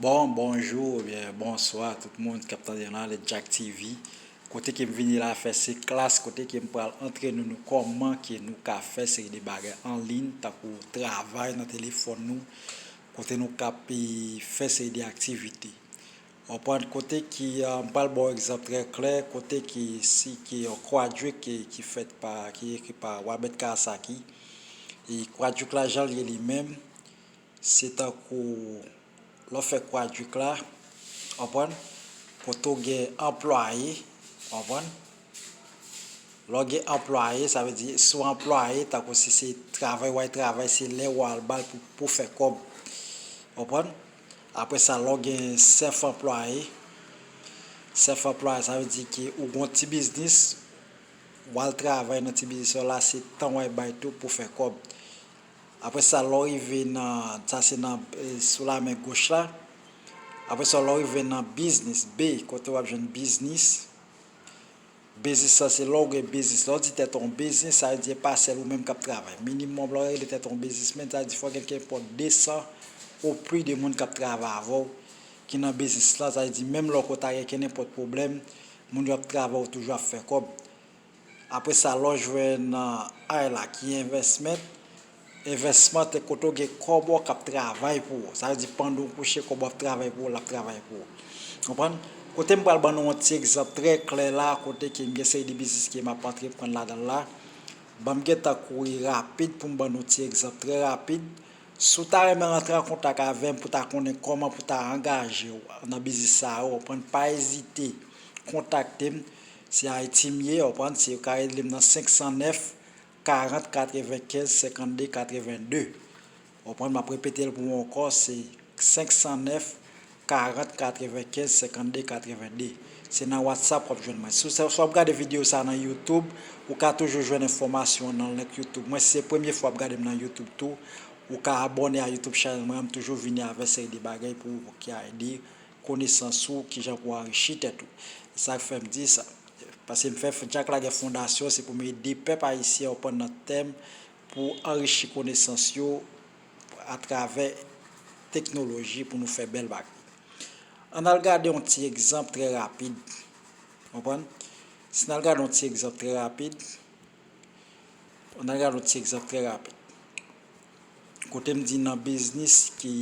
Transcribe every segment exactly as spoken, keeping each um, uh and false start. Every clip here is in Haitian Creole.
Bon, bonjou oubyen bonswa tout moun k ap tande nou nan Jack T V. Kote ke m vini la fè se klas, kote ke m pral antre nou, nou kòman ke nou ka fè seri de bagay an liy, tankou travay nan telefòn nou, kote nou ka pe fè seri de aktivite. Konprann kote ki, ah, m pral ba w egzanp trè klè, kote ki si ki yon Quadric ki, ki fèt pa, ki ekri pa Robert Kiyosaki. E Quadric la jan l ye li menm, se tankou lè w fè Quadric la, konprann, kote w gen anplwaye, konprann. Lè w gen anplwaye, sa vle di si w anplwaye, tankou si se travay w al travay, se lè w al ba l pou, pou fè kòb. Konprann? Apre sa, lè w gen self anplwaye, self anplwaye, sa vle di ke ou gen yon ti biznis, w al travay nan ti biznis w la, se tan w al bay tou pou fè kòb. Apre sa, lè w rive nan, sa se nan, eh, sou la men goch la. Apre sa, lè w rive nan biznis, B, kote w ap jwenn biznis. Biznis la, se lè w gen biznis. Lè w di tèt ou yon biznis, sa vle di e pa sèl ou menm k ap travay. Minimòm, lè w rele tèt ou yon biznismenn, sa vle di fò gen kenpòt de san ou plis de moun k ap travay avè w, ki nan biznis la. Sa vle di menm lè w ko ta gen kenenpòt pwoblèm, moun yo ap travay, ou toujou ap fè kòb. Apre sa, lè w jwenn, ah, I la ki envèsman. Envèsman se kote w gen kòb ou k ap travay pou ou. Sa vle di pandan w kouche, kòb ou ap travay pou ou, l ap travay pou ou. Konprann? Kote m pral ban nou yon ti egzanp trè klè la, kote ke m gen seri de biznis ke m ap antreprann ladan l la. Ban m gentan kouri rapid pou m ban nou ti egzanp trè rapid. Si w ta renmen rantre an kontak avè m pou ta konnen kòman pou ta angaje w nan biznis sa yo, konprann, pa ezite kontakte m. Se Ayiti m ye, w konprann, se yo ka rele m nan senk san nèf, karant, katrevenkenz, senkannde, katrevenn de. W konprann, m ap repete l pou ou ankò, se senk san nèf, karant, katrevenkenz, senkannde, katrevenn de. Se nan WhatsApp w ap jwenn mwen. Si w, si w ap gade videyo sa nan YouTube, ou ka toujou jwenn enfòmasyon nan link YouTube mwen. Si se premye fwa w ap gade m nan YouTube tou, ou ka abòne a YouTube channel mwen an, m toujou vini avèk seri de bagay pou ou ki a ede konesans ou, kijan pou anrichi tèt ou. Se sa k fè m di sa. Paske m fè Jack Laguerre Fondasyon, se pou m ede pèp ayisyen w konprann nan tèm pou anrichi konesans yo atravè teknoloji pou nou fè bèl bagay. Ann al gade yon ti egzanp trè rapid. Konprann? Si n al gade yon ti egzanp trè rapid, Ann al gade yon ti egzanp trè rapid. Kote m di nan biznis ki,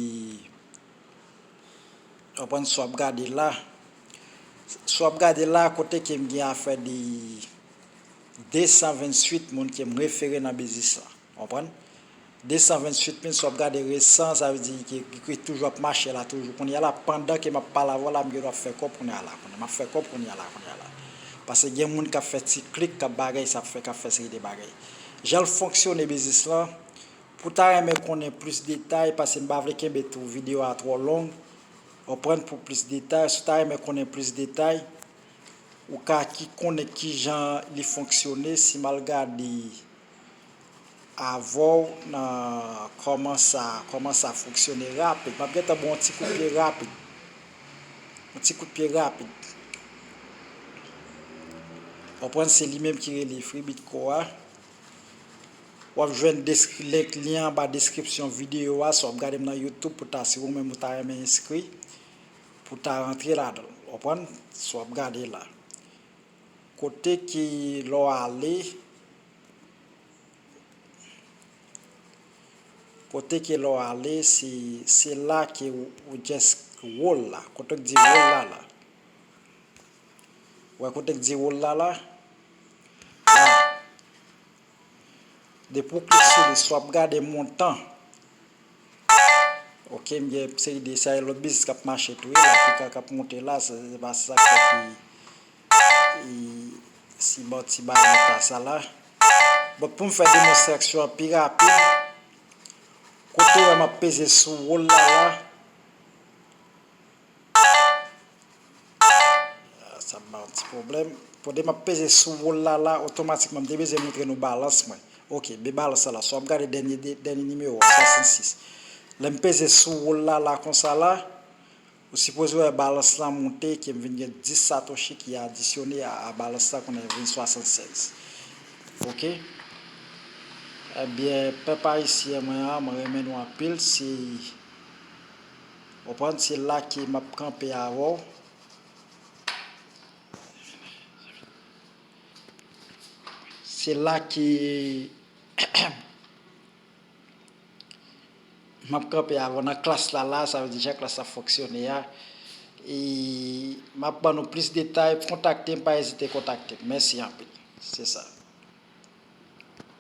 w konprann, si w ap gade la, si w ap gade la, kote ke m gen afè de de san venntuit moun ke m refere nan biznis la. W konprann? De san venntuit moun, si w ap gade resan, sa vle di ke, ke, ke toujou ap mache la, toujou. Kounye a la, pandan ke m ap pale avè w la, m gen dwa ap fè kòb kounye a la. Kounye a, m ap fè kòb kounye a la, kounye a la. Paske gen moun k ap fè ti klik, k ap bagay, sa ap fè, k ap fè seri de bagay. Jan l fonksyone biznis lan, pou w ta renmen konnen plis detay, paske m pa vle kenbe tou videyo a twò long, w konprann, pou plis detay, si w ta renmen konnen plis detay, ou ka ki konnen kijan li fonksyone, si m al gade avè w nan kòman sa, kòman sa fonksyone rapid. M ap gentan ba w yon ti kout pye rapid. Yon ti kout pye rapid. W konprann, se li menm ki rele Free Bitco a. W ap jwenn deskri-, link li anba deskripsyon videyo a, si w ap gade m nan YouTube pou ta, si ou menm ou ta renmen enskri, pou ta rantre ladan l. W konprann? Si w ap gade la. Kote ke lè w ale, kote ke lè w ale, se, se la ke ou, ou just wòl la. Kote k di wòl la la. Ou wè kote k di wòl la la? La. Depi w klik sou li, si w ap gade montan. Ok, m gen seri de, sa e lòt biznis k ap mache tou, wi, la, ki ka, k ap monte la, se, se pa sa k fè ki, e, si bon, ti bagay ta sa la. Bon, pou m fè demonstraksyon an pi rapid, kote w wè m ap peze sou wòl la la, Ah, sa ba yon ti pwoblèm. Pandan m ap peze sou wòl la la, otomatikman, m te bezwen montre nou balans mwen. Ok, men balans la la. Si w ap gade dènye, dènye nimewo a, swasannsis. Lè m peze sou wòl la la konsa la, ou sipoze wè balans lan monte, ke m vin gen dis satoshi ki adisyone a, a balans la, kounye a vin swasannsèz. Ok? Ebyen, pèp ayisyen mwen an, mwen renmen nou anpil. Se Konprann, se la ke m ap kanpe avè w. Se la ke m ap kanpe avè w nan klas la, la, sa vle di jan klas la fonksyone a. E m ap ban nou plis detay, kontakte m, pa ezite kontakte m. Mèsi anpil. Se sa.